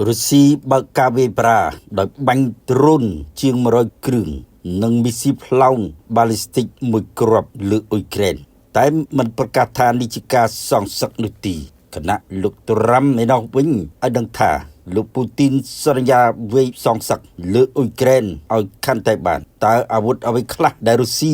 រុស្ស៊ីបើកការវាយប្រហារដោយបាញ់ដ្រូនជាង100គ្រឿងនិងមីស៊ីលផ្លោងបាលីស្ទិកមួយគ្រាប់លើអ៊ុយក្រែនតែមិនប្រកាសថានេះជាការសងសឹកនោះទេខណៈលោកត្រាំឯណោះវិញឲ្យដឹងថាលោកពូទីនសន្យាវាយសងសឹកលើអ៊ុយក្រែនឲ្យខាន់តែបានតើអាវុធអ្វីខ្លះដែលរុស្ស៊ី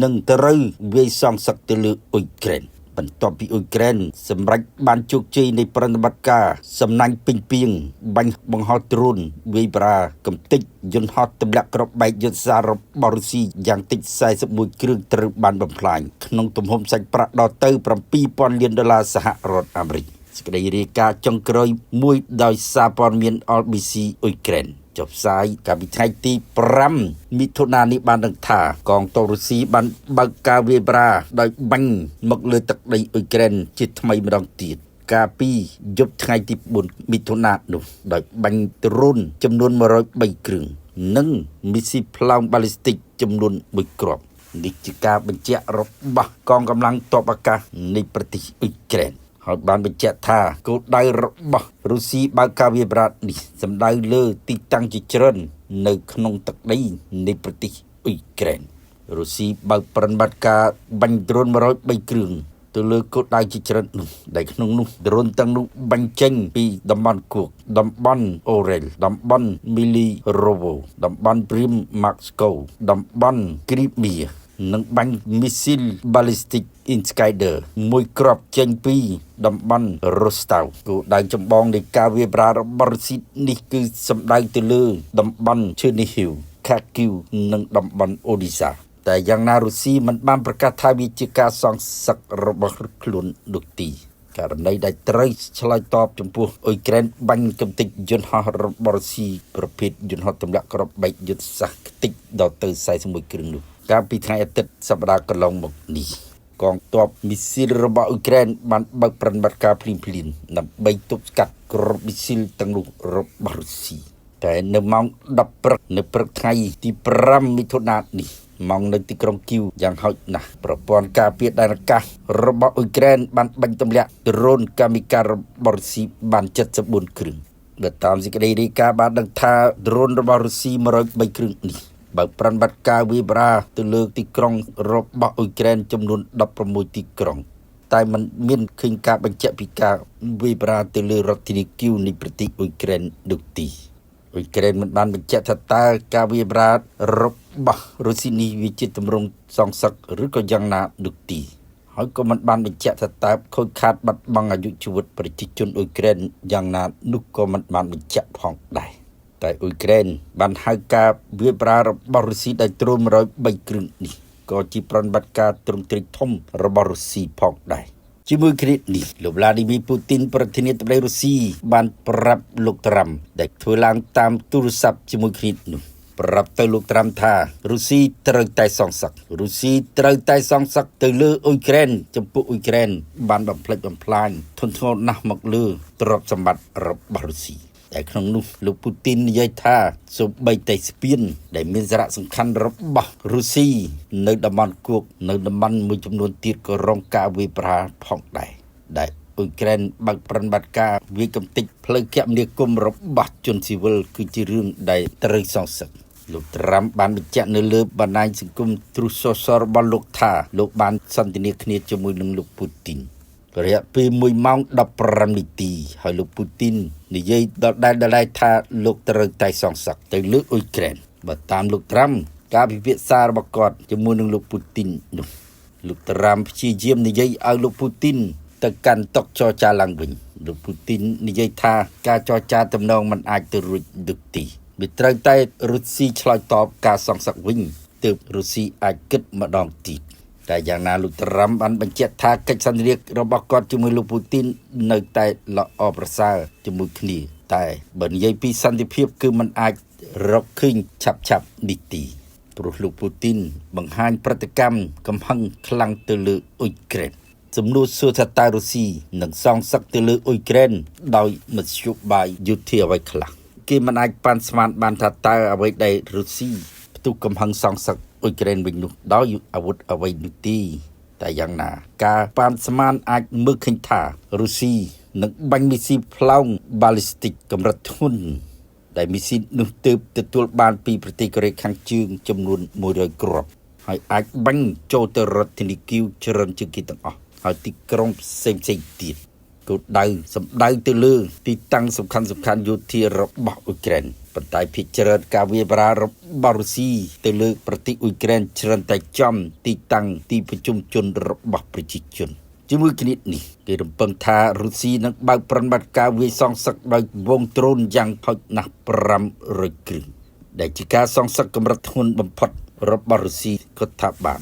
នឹងត្រូវវាយសងសឹកទៅលើអ៊ុយក្រែនបន្ទាប់ពីអ៊ុយក្រែនសម្រេចបានជោគជ័យនៃប្រតិបត្តិការសំណាញ់ពេញពីងបាញ់បង្ហោះដ្រូនវាយប្រហារកំទេចយន្តហោះទម្លាក់គ្រាប់បែកយុទ្ធសាស្ត្ររបស់រុស្ស៊ីយ៉ាងតិច41គ្រឿងត្រូវបានបំផ្លាញក្នុងទំហំសាច់ប្រាក់ដល់ទៅ7000លានដុល្លារសហរដ្ឋអាមេរិកសេចក្តីរាយការណ៍ចុងក្រោយមួយដោយសារព័ត៌មាន RBC អ៊ុយក្រែនចុះផ្សាយកាលពីថ្ងៃទី5មិថុនានេះបានដឹងថាកងទ័ពរុស្ស៊ីបានបើកការវាយប្រហារដោយបាញ់មកលើទឹកដីអ៊ុយក្រែនជាថ្មីម្ដងទៀតកាលពីយប់ថ្ងៃទី4មិថុនានោះដោយបាញ់ដ្រូនចំនួន103គ្រឿងនិងមីស៊ីលផ្លោងបាលីស្ទិកចំនួន1គ្រាប់នេះជាការបញ្ជាក់របស់កងកម្លាំងទ័ពអាកាសនៃប្រទេសអ៊ុយក្រែនហើយបានបញ្ជាក់ថាគោលដៅរបស់រុស្ស៊ីបើកការវាយប្រហារនេះសម្ដៅលើទីតាំងជាច្រើននៅក្នុងទឹកដីនៃប្រទេសអ៊ុយក្រែនរុស្ស៊ីបើកប្រតិបត្តិការបាញ់ដ្រូន103គ្រឿងទៅលើគោលដៅជាច្រើននោះដែលក្នុងនោះដ្រូនទាំងនោះបាញ់ចេញពីតំបន់គោកតំបន់អូរ៉េលតំបន់មីលីរ៉ូវូតំបន់ព្រីមម៉ាក់ស្កូតំបន់គ្រីមៀនិងបាញ់មីស៊ីលបាលីស្ទិក Insider មួយគ្រាប់ចេញពីតំបន់រ៉ូស្តៅគោលដៅចម្បងនៃការវាយប្រហាររបស់រុស្ស៊ីនេះគឺសម្ដៅទៅលើតំបន់ឈឺនីហ៊ីវខាគីវនិងតំបន់អូឌីសាតែយ៉ាងណារុស្ស៊ីមិនបានប្រកាសថាវាជាការសងសឹករបស់ខ្លួននោះទេករណីដែលត្រូវឆ្លើយតបចំពោះអ៊ុយក្រែនបាញ់កំទេចយន្តហោះរបស់រុស្ស៊ីប្រភេទយន្តហោះទម្លាក់គ្រាប់បែកយុទ្ធសាស្ត្រខ្ទេចដល់ទៅ41គ្រឿងនោះកាលពីថ្ងៃអាទិត្យសប្តាហ៍កន្លងមកនេះកងទ័ពមីស៊ីលរបស់អ៊ុយក្រែនបានបើកប្រតិបត្តិការភ្លាមៗដើម្បីទប់ស្កាត់គ្រាប់មីស៊ីលទាំងនោះរបស់រុស្ស៊ីតែនៅម៉ោង10ព្រឹកនៅព្រឹកថ្ងៃទី5មិថុនានេះម៉ោងនៅទីក្រុងគីវយ៉ាងហោចណាស់ប្រព័ន្ធការពារដែនអាកាសរបស់អ៊ុយក្រែនបានបាញ់ទម្លាក់ដ្រូនកាមីការបស់រុស្ស៊ីបាន74គ្រឿងបើតាមសេចក្តីរាយការណ៍បានដឹងថាដ្រូនរបស់រុស្ស៊ី103គ្រឿងនេះបើកប្រតិបត្តិការវាយប្រហារទៅលើទីក្រុងរបស់អ៊ុយក្រែនចំនួន16ទីក្រុងតែมันមានឃើញការបញ្ជាក់ពីការវាយប្រហារទៅលើរដ្ឋធានីគីវនៃប្រទេសអ៊ុយក្រែននោះទេអ៊ុយក្រែនមិនបានបញ្ជាក់ថាតើការវាយប្រហាររបស់រុស្ស៊ីនេះវាជាទម្រង់សងសឹកឬក៏យ៉ាងណានោះទេហើយក៏មិនបានបញ្ជាក់ថាតើខូចខាតបាត់បង់អាយុជីវិតប្រជាជនអ៊ុយក្រែនយ៉ាងណានោះក៏មិនបានបញ្ជាក់ផងដែរតែអ៊ុយក្រែនបានហៅការវាយប្រហាររបស់រុស្ស៊ីដោយដ្រូន103គ្រឿងនេះក៏ជាប្រតិបត្តិការទ្រង់ទ្រាយធំរបស់រុស្ស៊ីផងដែរជាមួយគ្នានេះលោកវ្លាឌីមីពូទីនប្រធានាធិបតីរុស្ស៊ីបានប្រាប់លោកត្រាំដែលធ្វើឡើងតាមទូរស័ព្ទជាមួយគ្នានោះប្រាប់ទៅលោកត្រាំថារុស្ស៊ីត្រូវតែសងសឹករុស្ស៊ីត្រូវតែសងសឹកទៅលើអ៊ុយក្រែនចំពោះអ៊ុយក្រែនបានបំផ្លិចបំផ្លាញធនធ្ងរណាស់មកលើទ្រព្យសម្បត្តិរបស់រុស្ស៊ីតែក្នុងនោះលោកពូទីននិយាយថាសូម្បីតែស្ពានដែលមានសារៈសំខាន់របស់រុស្ស៊ីនៅតំបន់គោកនៅតំបន់មួយចំនួនទៀតក៏រងការវាយប្រហារផងដែរដែលអ៊ុយក្រែនបើកប្រតិបត្តិការវាយកំទេចផ្លូវគមនាគមន៍របស់ជនស៊ីវិលគឺជារឿងដែលត្រូវសងសឹកលោកត្រាំបានបញ្ជាក់នៅលើបណ្ដាញសង្គម Truth Social របស់លោកថាលោកបានសន្ទនាគ្នាជាមួយនឹងលោកពូទីនរយៈពេល1ម៉ោង15នាទីហើយលោកពូទីននិយាយដដែលៗថាលោកត្រូវតែសងសឹកទៅលើអ៊ុយក្រែនបើតាមលោកត្រាំការពិភាក្សារបស់គាត់ជាមួយនឹងលោកពូទីននោះលោកត្រាំព្យាយាមនិយាយឲ្យលោកពូទីនទៅកាន់តុចរចាឡើងវិញលោកពូទីននិយាយថាការចរចាតំណងមិនអាចទៅរួចនោះទេវាត្រូវតែរុស្ស៊ីឆ្លើយតបការសងសឹកវិញទើបរុស្ស៊ីអាចគិតម្ដងទៀតតែយ៉ាងណាលោកត្រាំបានបញ្ជាក់ថាកិច្ចសន្ទនារបស់គាត់ជាមួយលោកពូទីននៅតែល្អប្រសើរជាមួយគ្នាតែបើនិយាយពីសន្តិភាពគឺมันអាចរកឃើញឆាប់ៗនេះទេព្រោះលោកពូទីនបង្ហាញប្រតិកម្មកំហឹងខ្លាំងទៅលើអ៊ុយក្រែនសំណួរសួរថាតើរុស្ស៊ីនឹងសងសឹកទៅលើអ៊ុយក្រែនដោយមធ្យោបាយយោធាអ្វីខ្លះគេមិនអាចប៉ាន់ស្មានបានថាតើអ្វីដែលរុស្ស៊ីផ្ទុះកំហឹងសងសឹកអ៊ុយក្រែនវិញនោះដោយអាវុធអ្វីនោះទេតែយ៉ាងណាការប៉ាន់ស្មានអាចមើលឃើញថារុស្ស៊ី នឹងបាញ់មីស៊ីលផ្លោងបាឡីស្ទិកកម្រិតធ្ងន់ដែលមីស៊ីលនោះទើបទទួលបានពីប្រទេសកូរ៉េខាងជើងចំនួន100គ្រាប់ហើយអាចបាញ់ចូលទៅរដ្ឋធានីគីវច្រើនជាងគេទាំងអស់ហើយទីក្រុងផ្សេងៗទៀតគោលដៅសម្ដៅទៅលើទីតាំងសំខាន់ៗយោធារបស់អ៊ុយក្រែនប៉ុន្តែភាគច្រើនការវាយប្រហាររបស់រុស្ស៊ីទៅលើប្រទេសអ៊ុយក្រែនច្រើនតែចំទីតាំងទីប្រជុំជនរបស់ប្រជាជនជាមួយគ្នានេះគេរំពឹងថារុស្ស៊ីនឹងបើកប្រតិបត្តិការវាយសងសឹកដោយវងដ្រូនយ៉ាងហោចណាស់500គ្រឿងដែលជាការសងសឹកកម្រិតធ្ងន់បំផុតរបស់រុស្ស៊ីក៏ថាបាន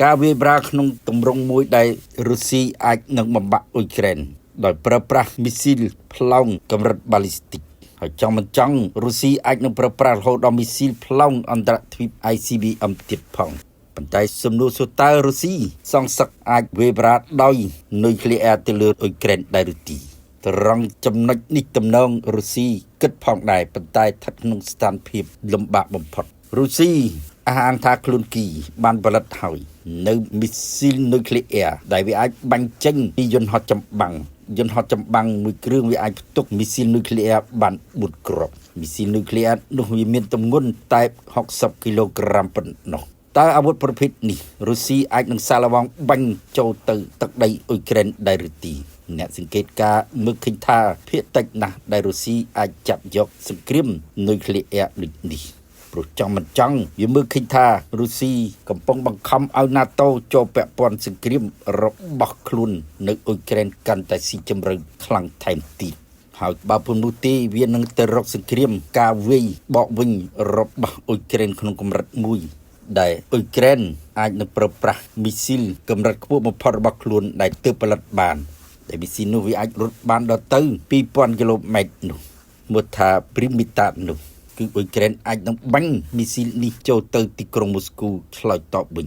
ការវាយប្រហារក្នុងទម្រង់មួយដែលរុស្ស៊ីអាចនឹងបំបាក់អ៊ុយក្រែនដោយប្រើប្រាស់មីស៊ីលផ្លោងកម្រិតបាឡីស្ទិកហើយចង់មិនចង់រុស្ស៊ីអាចនឹងប្រើប្រាស់រហូតដល់មីស៊ីលផ្លោងអន្តរទ្វីប ICBM ទៀតផងប៉ុន្តែសំណួរសួរតើរុស្ស៊ីសងសឹកអាចវាយប្រហារដោយនុយក្លេអ៊ែរទៅលើអ៊ុយក្រែនដែរឬទេត្រង់ចំណុចនេះទំនងរុស្ស៊ីគិតផងដែរប៉ុន្តែស្ថិតក្នុងស្ថានភាពលំបាកបំផុតរុស្ស៊ីអះអាងថាខ្លួនគីបានផលិតហើយនៅមីស៊ីលនុយក្លេអ៊ែរដែលវាអាចបាញ់ចេញពីយន្តហោះចម្បាំងយន្តហោះចម្បាំងមួយគ្រឿងវាអាចផ្ទុកមីស៊ីលនុយក្លេអ៊ែរបាន4គ្រាប់មីស៊ីលនុយក្លេអ៊ែរនោះវាមានទម្ងន់តែ60គីឡូក្រាមប៉ុណ្ណោះតើអាវុធប្រភេទនេះរុស្ស៊ីអាចនឹងសាកល្បងបាញ់ចូលទៅទឹកដីអ៊ុយក្រែនដែរឬទេអ្នកសង្កេតការមើលឃើញថាភាគតិចណាស់ដែលរុស្ស៊ីអាចចាប់យកសង្គ្រាមនុយក្លេអ៊ែរដូចនេះព្រោះចង់មិនចង់វាមើលឃើញថារុស្ស៊ីកំពុងបង្ខំឲ្យ NATO ចូលពាក់ព័ន្ធសង្គ្រាមរបស់ខ្លួននៅអ៊ុយក្រែនកាន់តែស៊ីជម្រៅខ្លាំងថែមទៀតហើយបើពុំនោះទេវានឹងទៅរកសង្គ្រាមការវាយបកវិញរបស់អ៊ុយក្រែនក្នុងកម្រិតមួយដែលអ៊ុយក្រែនអាចនឹងប្រើប្រាស់មីស៊ីលកម្រិតខ្ពស់បំផុតរបស់ខ្លួនដែលទើបផលិតបានដែលមីស៊ីលនោះវាអាចរត់បានដល់ទៅ2000គីឡូម៉ែត្រនោះមកថាព្រីមីតានោះគឺអ៊ុយក្រែនអាចនឹងបាញ់មីស៊ីលនេះចូលទៅទីក្រុងមូស្គូឆ្លើយតបវិញ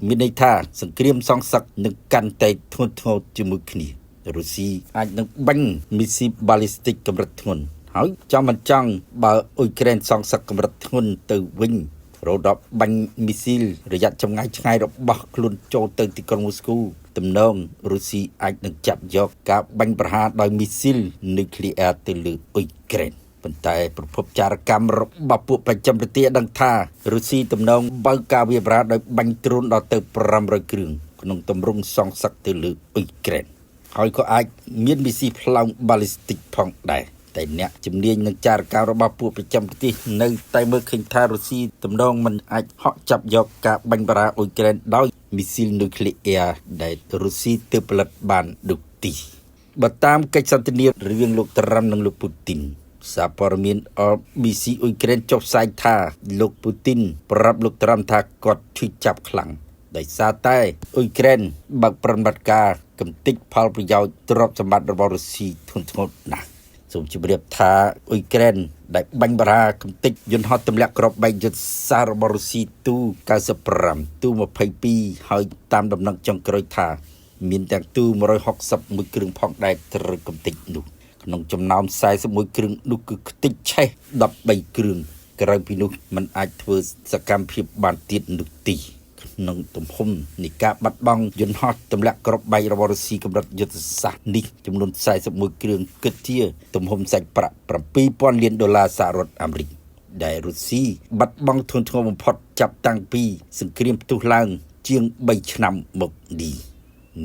មានន័យថាសង្គ្រាមសងសឹកនឹងកាន់តែធ្ងន់ធ្ងរជាមួយគ្នារុស្ស៊ីអាចនឹងបាញ់មីស៊ីលបាឡីស្ទិកកម្រិតធ្ងន់ហើយចំមិនចង់បើអ៊ុយក្រែនសងសឹកកម្រិតធ្ងន់ទៅវិញរហូតដល់បាញ់មីស៊ីលរយៈចម្ងាយឆ្ងាយរបស់ខ្លួនចូលទៅទីក្រុងមូស្គូទំនងរុស្ស៊ីអាចនឹងចាប់យកការបាញ់ប្រហារដោយមីស៊ីលនុយក្លេអ៊ែរទៅលើអ៊ុយក្រែនប៉ុន្តែប្រភពចារកម្មរបស់ពួកប្រចាំប្រទេសដឹងថារុស្ស៊ីទំនងបើកការវាយប្រហារដោយបាញ់ដ្រូនដល់ទៅ500គ្រឿងក្នុងទម្រង់សងសឹកទៅលើអ៊ុយក្រែនហើយក៏អាចមានមីស៊ីលផ្លោងបាឡីស្ទិកផងដែរតែអ្នកជំនាញនឹងចារកម្មរបស់ពួកប្រចាំប្រទេសនៅតែមើលឃើញថារុស្ស៊ីទំនងមិនអាចហក់ចាប់យកការបាញ់ប្រហារអ៊ុយក្រែនដោយមីស៊ីលនុយក្លេអ៊ែរដែលរុស្ស៊ីទើបផលិតបានដូចទីបើតាមកិច្ចសន្ទនារវាងលោកត្រាំនិងលោកពូទីនសារព័ត៌មាន RBC អ៊ុយក្រែនចុះផ្សាយថាលោកពូទីនប្រាប់លោកត្រាំថាគាត់ឈឺចាប់ខ្លាំងដោយសារតែអ៊ុយក្រែនបើកប្រតិបត្តិការកំទេចផលប្រយោជន៍ទ្រព្យសម្បត្តិរបស់រុស្ស៊ីធ្ងន់ធ្ងរណាស់សូមជម្រាបថាអ៊ុយក្រែនដែលបាញ់បារាកំទេចយន្តហោះទម្លាក់គ្រាប់បែកយុទ្ធសាស្ត្ររបស់រុស្ស៊ីទូ95ទូ22ហើយតាមដំណឹងចុងក្រោយថាមានទាំងទូ161គ្រឿងផងដែរត្រូវកំទេចនោះក្នុងចំណោម41គ្រឿងនោះគឺខ្ទេចឆេះ13គ្រឿងក្រៅពីនោះมันអាចធ្វើសកម្មភាពបានទៀតនោះទេក្នុងទំហំនៃការបាត់បង់យន្តហោះទម្លាក់គ្រាប់បែករបស់រុស្ស៊ីកម្រិតយុទ្ធសាស្ត្រនេះចំនួន41គ្រឿងគិតជាទំហំសាច់ប្រាក់7000លានដុល្លារសហរដ្ឋអាមេរិកដែលរុស្ស៊ីបាត់បង់ធ្ងន់ធ្ងរបំផុតចាប់តាំងពីសង្គ្រាមផ្ទុះឡើងជាង3ឆ្នាំមកនេះ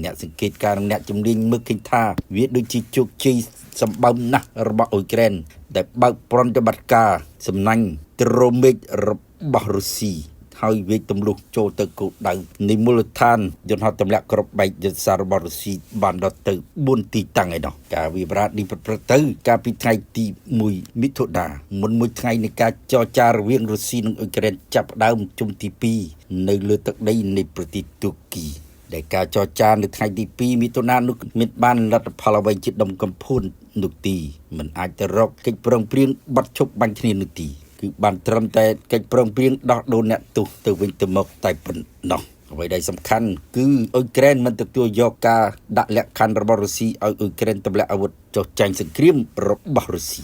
អ្នកសង្កេតការណ៍និងអ្នកជំនាញមើលឃើញថាវាដូចជាជោគជ័យសម្បើមណាស់របស់អ៊ុយក្រែនដែលបើកប្រតិបត្តិការសំណាញ់ទ្រមេឃរបស់រុស្ស៊ីហើយវាយទម្លុះចូលទៅគោលដៅនៃមូលដ្ឋានយន្តហោះទម្លាក់គ្រាប់បែកយុទ្ធសាស្ត្ររបស់រុស្ស៊ីបានដល់ទៅ4ទីតាំងឯណោះការវាយប្រហារនេះប្រព្រឹត្តទៅកាលពីថ្ងៃទី1មិថុនាមុនមួយថ្ងៃនៃការចរចារវាងរុស្ស៊ីនិងអ៊ុយក្រែនចាប់ផ្ដើមជុំទី2នៅលើទឹកដីនៃប្រទេសទូគីដែលការចរចានៅថ្ងៃទី2មិថុនានោះមានបានលទ្ធផលអ្វីជាដុំកំភួននោះទីមិនអាចទៅរកកិច្ចព្រមព្រៀងបិទឈប់បាញ់គ្នានោះទីគឺបានត្រឹមតែកិច្ចព្រមព្រៀងដោះដូរអ្នកទោសទៅវិញទៅមកតែប៉ុណ្ណោះអ្វីដែលសំខាន់គឺអ៊ុយក្រែនមិនទទួលយកការដាក់លក្ខខណ្ឌរបស់រុស្ស៊ីឲ្យអ៊ុយក្រែនទម្លាក់អាវុធចុះចាញ់សង្គ្រាមរបស់រុស្ស៊ី